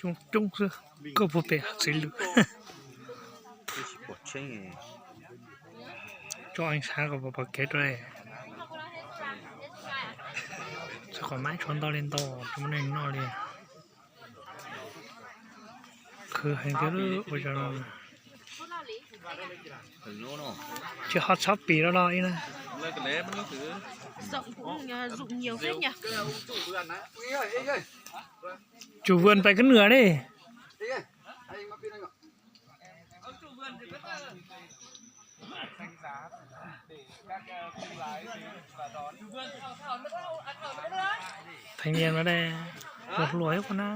Coob coob xwb, koj puas pem txiv lwm? Tso eev sav kom pom kev rau. Txog qhov mab tshuav ntau li ntau, tsis muaj neeg noj li. Khwv heev tiag ua zog no. Tsis ho txhob pim rau los ib na. Chủ vườn phải có nửa đi. Thanh niên nó đây, hluas hluas ib qho na.